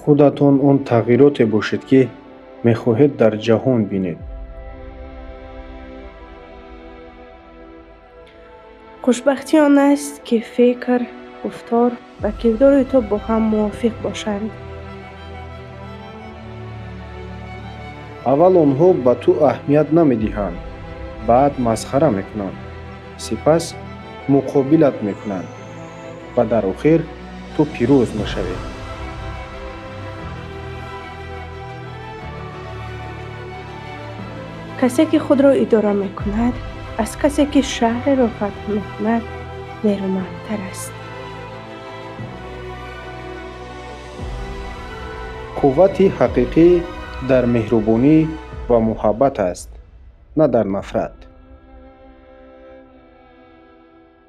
Худатон он тағйироте бошед, ки мехоҳед дар ҷаҳон бинед. Хушбахтӣ он аст, ки фикр, гуфтор ва кирдори ту бо ҳам мувофиқ бошанд. Аввал онҳо ба ту аҳамият намедиҳанд, баъд масхара мекунанд, сипас муқобилат мекунанд ва дар охир ту пирӯз мешавӣ. Касе, ки худро идора мекунад, аз касе, ки шаҳреро фатҳ мекунад, нерӯмандтар аст. Қуввати ҳақиқӣ дар меҳрубонӣ ва муҳаббат аст, на дар нафрат.